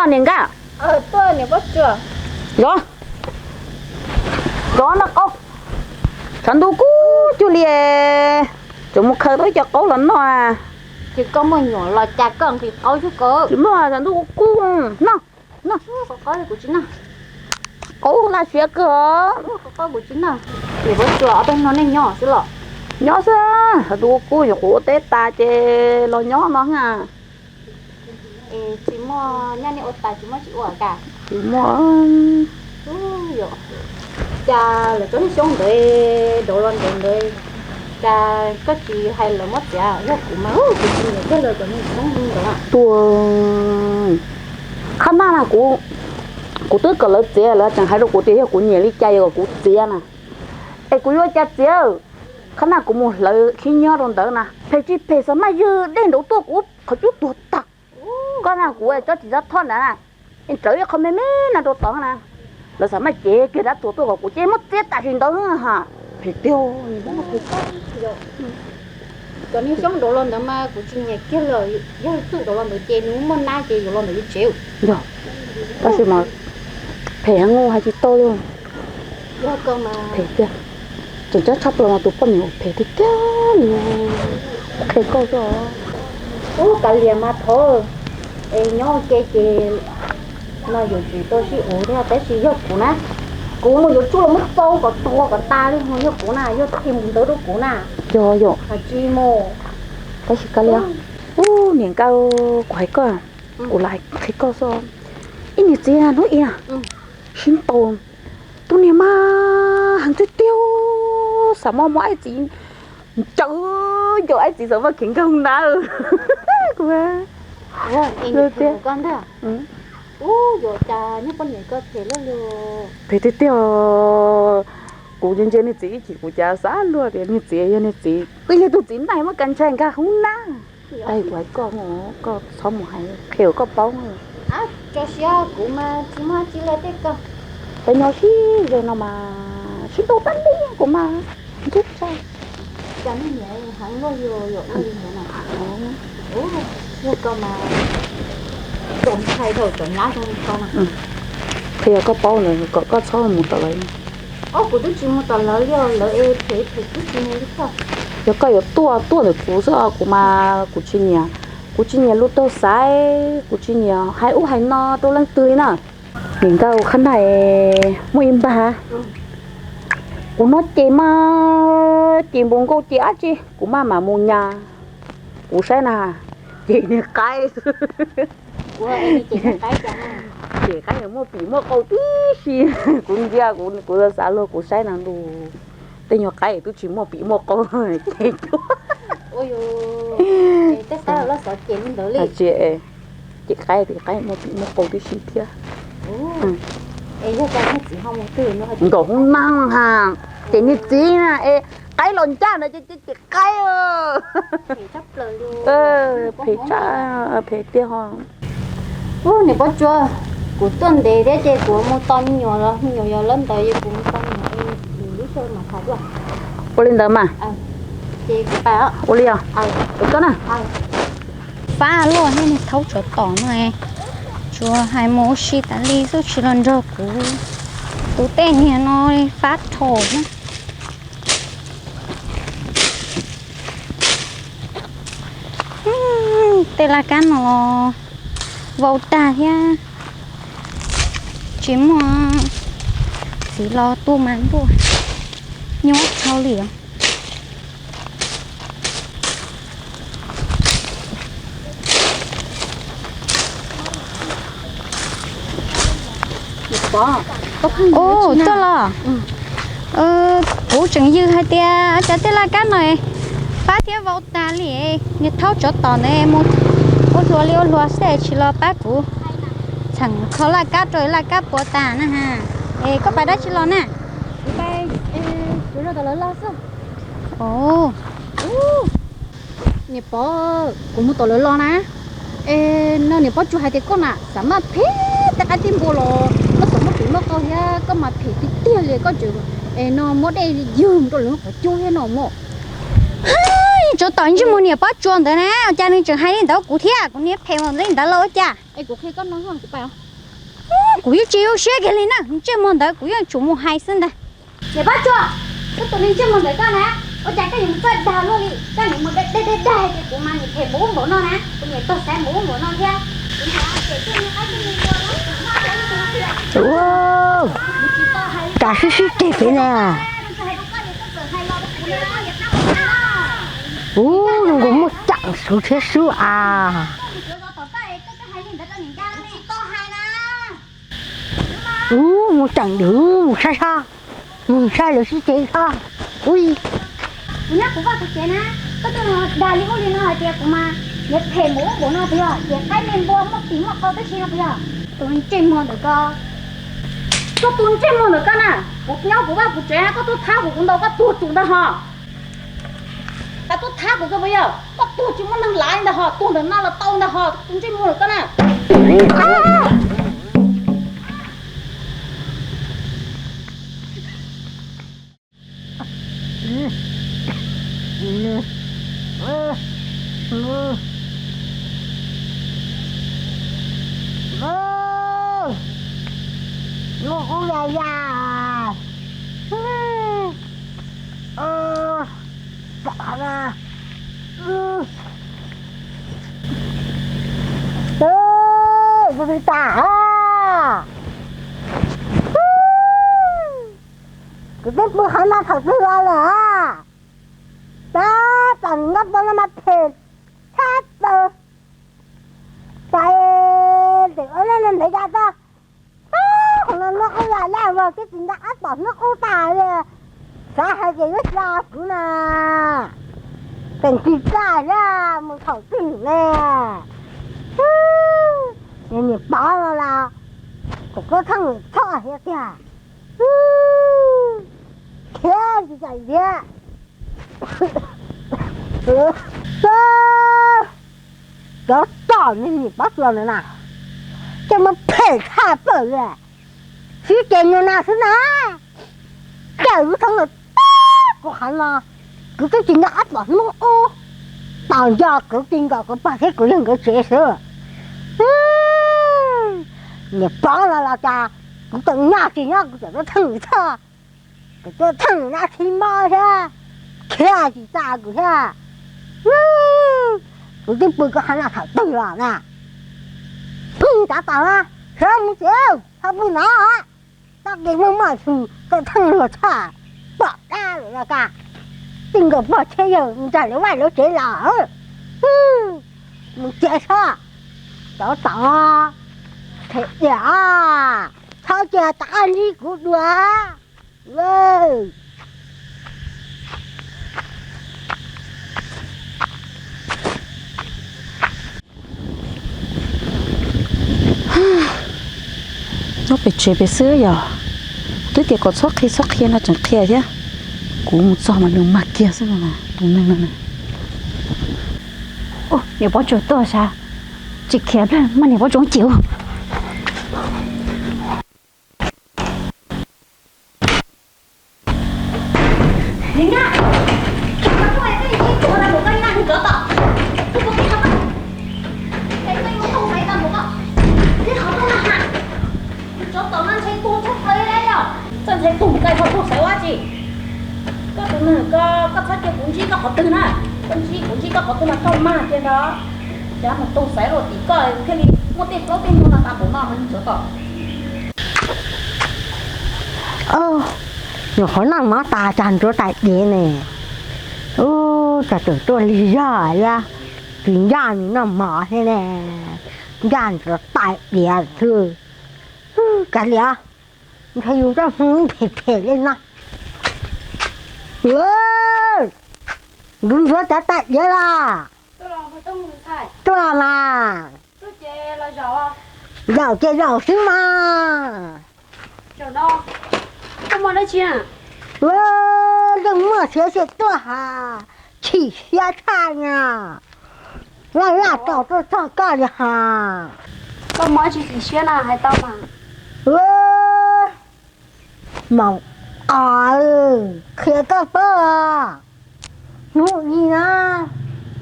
Niam Nkaj, zov, zov noj qaub, tshav ntuj kub cuag li, tseem mus khaws tau ib co qaub los noj. Ces koj muaj nyuam los cas koj nqhis qaub xwb ko. Tsis muaj, tshav ntuj kub kub, noj, noj. Qaub laj siab kawg os. Niam Pob Tsuas, ob peb hnub no nej nyob xwb los? Nyob xwb, tshav ntuj kub kub, nyuam qhuav ua teb tas ces los nyob no na. Tsis muaj, nyob nej ua tas tsis muaj tsis ua cas? Tsis muaj. Cas lawv cov niag xyoob ntawd dov los ntawd ntawd, cas koj tsis hais lawv muab txiav? Yog kuv mas kuv tsis nyiam kiag lawv cov niag xyoob ntawd. Tuaj, qhab naj na, kuv, kuv twb kom lawv txiav, lawv tseem hais rau kuv tias yog kuv nyiam li cas yog kom kuv txiav na. Es kuv yuav cas txiav? Qhab naj kuv mus hlawv khib nyiab rau ntawd na, phem tsis phem xav maj ywg dej nraud tuaj kuv qhov cub tuag tag. Koj na kuv tsob tsis txhob thoj ntawd na, rawv ib qho me me no rau tod na, lawv xav maj cev kiag dab tuag tuaj kom kuv ces muab txiav tam sim ntawd ha. Phem tiag. Cov niag xyoob nraud los ntawd mas kuv tsis nyiam kiag lawm, yog txuj nraud los ntawd ces nws muaj nab ces yuav los ntawm yus tsev. Yog, tab sis mas phem heev, hais tsis tau li. Phem tiag. Tseem ceeb tshaj plaws mas tus poj niam phem tiag tiag li. Qhia koj xwb. Ub, kav liam mas thov, es nyob ua ke ces no yuav tsum tau sib ua thiab, tab sis yog kuv na, kuv mus yuav tsuj los muab txau kom tuag kom tas li. Yog kuv na, yog txhob mus ntawd rau kuv na. Yog yog. Hais tsis mus. Tab sis kav liam. Ub, niam nkauj, kuv hais koj, kuv lam qhia koj xwb. Ib niag txiv hnub ib sib ntaus, tus niag mas heev tiag tiag, xav muab muab ib txiv ncaws, ncaws ib txiv xav muab khiav nkag na. Kuv tias, phem tiag tiag. Kuv ntsia ntsia niag txiv ib chim kuv cas xav luag tias niag txiv yog niag txiv twb yog tus txiv neej muab kav ntshai nkag hoob nab. Kuv hais koj, koj txhob mus hais, qhia koj paub. Tso siab, kuv mas tsis muaj tsi li tej ko. Peb nyob sib ze no mas sib ntaus tag li, kuv mas ntsib txaj. Cas nej niam heev luaj li, yog ua li ntawd na. Yog koj mas txaus ntshai rau cov nyab zoo li koj na. Qhia koj paub lawm kom koj txhob mus tom lawv. Ob, kuv twb tsis mus tom lawv li, lawv es phem phem twb tsis mus li koj. Yog koj yuav tuaj, tuaj ntawm kuv xwb os, kuv mas kuv tsis nyiam, kuv tsis nyiam lus taug xaiv, kuv tsis nyiam hais ub hais no rau leej twg li na. Niam nkauj, qhab naj muaj ib npag, kuv hnov ces mas ces npau nkauj ces dab tsi, kuv maj mam mus nyas, kuv saib na, ces niag qaib. Ces qaib muaj pim muaj qau tib si. Kuv ntsia, kuv xav luag, kuv saib na, ntuj, tej nyuag qaib twb tsis muaj pim muaj qau ces cuag. Tsis, ces qaib, qaib muaj pim muaj qau tib si thiab. Nkaum hoob nab ha, ces niag txiv na es qaib los ncaj ntawd ces ces qaib. Phem tshaj, phem tiag ho. Ub, niam Pob Tsuas, kuv tuaj ntev thiab ces kuv mus tos me nyuam los me nyuam yog lawm ntawd es kuv mus tos me nyuam es lwm lub sij mam tham dua. Ua li ntawd mas. Ces kuv pais. Ua li os. Koj na. Fab luaj thiab niag thaub tsov tom no, tsuas hais mus ua si tas li xwb tsis los nrog kuv tus tej niag no fab dhau na. Tej laj kab no los vau tag thiab, tsis muaj txiv los tuaj mas ntuj, nyuaj dhau li os. Ub, tuaj los. Kuv tseem yws hais tias cas tej laj kab no fab thiab vau tas li, niag thaub tsov tom ntawd mus ua hluas li ua hluas xwb tsis los pab kuv txheem kho laj kab rau laj kab puas tas na ha. Es koj pais dab tsi los na? Niam Pov, kuv mus tom lawv los na. Es no niam Pov Tsuas hais tias koj na xav maj phem tej qaib tej npua los koj xav muaj pim muaj qau thiab koj mas phem tiag tiag li koj tseem, es no muab dej ywg mus rau lawv qhov cub thiab no mog. Hais Tsov tom ntsej muag niam Pob Tsuas ntawd na, ua cas nws tseem hais li ntawd kuv thiab? Kuv niam phem ua li ntawd los ua cas? Kuv yeej tsis zoo siab kiag li na, ntsej muag ntawd kuv yeej tsum mus hais xwb ntag. Niam Pob Tsuas, koj tus me ntsej muag ntawd koj na, ua cas koj yuav mus txawj dag luaj li? Koj niam mus dag dag dag tias kuv mas niam phem npaum ub npaum no na, kuv niam tuag xaiv npaum ub npaum no thiab. Cas sib sib ceg pem na. Ub, zoo nkaus muaj ceem xwb thiab xwb as. Ub, muaj ceem, mus saib sab, mus saib lawv sib ceg sab. Ub, kuv nyob kuv vaj kuv tsev na, koj tuaj dag li ub li no hais tias kuv mas niam phem npaum ub npaum no puas yog? Ces qaib me npua muaj tis muaj qau tib si no puas yog? Tus ntsej muag ntawm koj, koj tus ntsej muag ntawm koj na, kuv nyob kuv vaj kuv tsev na, koj tuaj thab kuv, kuv ntaus koj tuag tsum ntag hos. Koj tuaj thab kuv koj puas yog? Koj tuag tsis muaj neeg lav ntag hos, tuag ntawm no los tau ntag hos, tus ntsej muag ntawm koj na. Ub, ub, ya, ya. Tus twg tas? Kuv twb pw qhov no thaum twg los lawm. Tab tom nyob rau no mas phem tshaj plaws. Xaiv ntawm ua neej ntev ya tag, qhov no hnub qub los laj vog twb tsis nco qab tom hnub qub tas li. Xav hais tias yuav xa kuv na, tseem tsis txaj thiab mus thaum twg ne. Niam pov no los, kuv koj theej txhoj thiab tiag. Khiav tsis txawj khiav. Cov tom niag niam Pob Tsuas ntawd na, coj muaj phem tshaj plaws li. Sib ceg nyuag na xwb na, cawm lub thoob lawm tag kuv qhov no, kuv twb tsis nco qab tom hnub qub, tos nco kuv ti nkaus kuv pog thiab kuv yawg nkawd tsev xwb. Niam pov no los cas, kuv tseem nyob tsis nyob kuv tseem tuaj theej txhoj, kuv tuaj theej nab txhib mob thiab, khiav tsis txaj kuv thiab. Kuv twb pw kuv qhov no thaum twg los na, pw tav tas na, sawv mus tsev, txhob pw no. Txoj kev muaj moj xwb koj theej luag tshaj, pom dab lawm los cas, ti nkaus pog thiab yawg nrog lawv vaj lawv tsev los. Mus tsev txhob, cov tom phem diam, txhob cia rov qab ntsib kuv dua. Nyob pem tsev pem xwb yog, twb tias kom txhob qhia txhob qhia no tseem qhia thiab. Kuv mus txog mas nws mag kiag xwb no, tus neeg no na. Niam Pob Tsuas tuaj sas, tsis khiav pliag mas niam Pob Tsuas ces. Txawj ntxhais tus koj txhob tuaj xaiv ua tsi. Koj tus neeg ko, koj txhob cia kuv ntsib koj qhov twg na. Koj ntsib kuv ntsib koj qhov twg mas koj mag kiag ntag. Cas mus tu xaiv luaj tim koj thiaj li muaj tej plaub tej ntug no tas npaum no mas tsov tom. Nyuam qhuav noj mov tas cas ntsuav tais diav ne. Ub, cas tseem tuaj lig zog li, tsis ncaj nws noj mov thiab ne, ncaj ntsuav tais diav xwb. Kav liam, ntshe yus nroj hmoo phem phem li no. Ntxuav ntxuav cov tais diav los. Tuaj mas. Zaum ces zaum xwb mas. Leej muaj siav xwb tuaj has, chim siab tshaj na. Laj laj tos tuaj txog koj li has. Koj muaj tsis chim siab na hais tau mas. Maum os, qhia koj paub, Hnub ib na,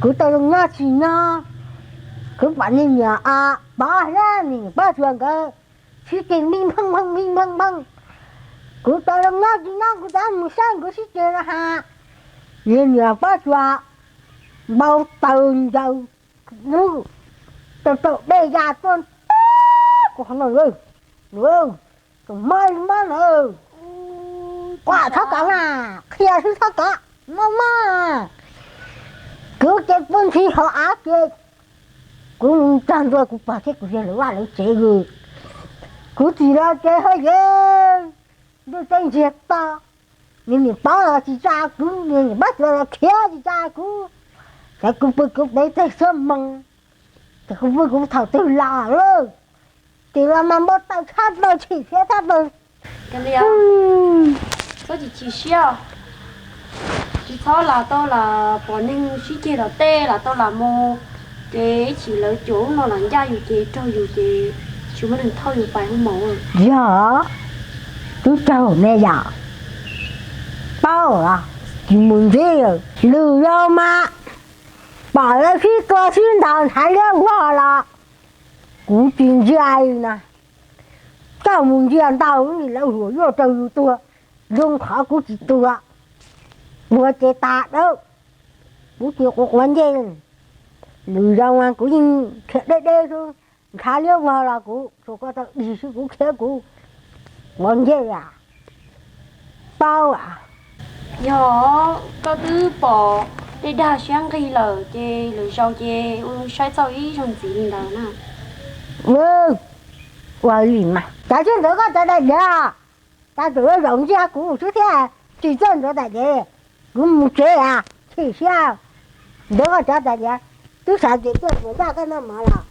kuv tau zoo nyob tsis nyob, kuv pom niag niam a, pov hab niam Pab Tsuas nkawd sib ceg npij npheej npheej npij npheej npheej. Kuv tau zoo nyob tsis nyob, kuv tab mus saib nkawd sib ceg no has. Niag niam Pab Tsuas npau taws ncaws lub tau tau dej ya tuaj tag kuv qhov no lawm. Tus mob li mob na, kuv txhob kov mas, qhia xwb txhob kov, mob mob. Kuv ces pw ntxhi hauv av ces kuv mus txog ntua kuv pog thiab kuv yawg lawv vaj lawv tsev, kuv tsis los ces ho yeej ntuj teb ntsiag to. Niag niam Pov los tsis tsa kuv, niag niam Pab Tsuas los khiav tsis tsa kuv. Ces kuv pw kuv pem teg xuab moos, ces kuv pw kuv thaum twg los lawm, ces los mas npau taws tshaj plaws, chim siab tshaj plaws. Txhob chim chim siab, tsis txhob lam tau lam pom neeg sib ceg tom tej lam tau lam mus, ces ib chim lawv cuam ub no lam ncaj yus ces raug yus ces tsis muaj neeg thauj yus pais hoob mom. Yog, twb raug me yom, paub los tsis mus ntxiv. Lwm zaus mas pom lawv sib tua sib ntaus ntshav liab vog los kuv tsis ntsia li na. Koj mus ntsia ntau lawv hluas yuaj rau yus tuag, zoo qhov kuv tsis tuag, ua ces tas dawb, kuv tsis quav quav ncej. Lwm zaus mas kuv yeej khiav deb deb xwb, ntshav liab vog los kuv tsuas koj tau dig xwb kuv khiav kuv quav ncej a, paub a. Yog koj twb pom dej dag siab nqig lawm ces lwm zaus ces ua saib txoj ib zaug ntxiv li ntawd na. Ua li mas, cas tsis ntxuav koj cov daim diav, cas tsuas zaum ntsiag kuv xwb thiab, tsis txawj ntxuav daim diav, kuv mus tsev a, chim siab. Ntxuav koj cov daim diav, twb xav tias tuaj mus npaj koj noj mov los,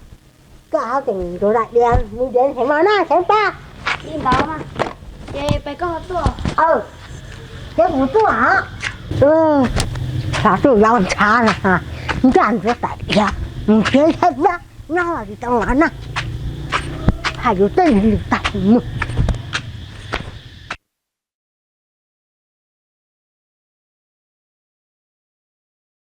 koj ho tseem ntxuav daim diav, mus tsev ntshe mov na, tsev pab. Li ntawd mas, ces peb koj tuaj. Ces kuv tuaj hos. Xav tuaj yos ntshav na, ncaj ntxuav daim diav, mus tsev saib pab, nyob tsis tau los na. Hais yus tej lus tag mus.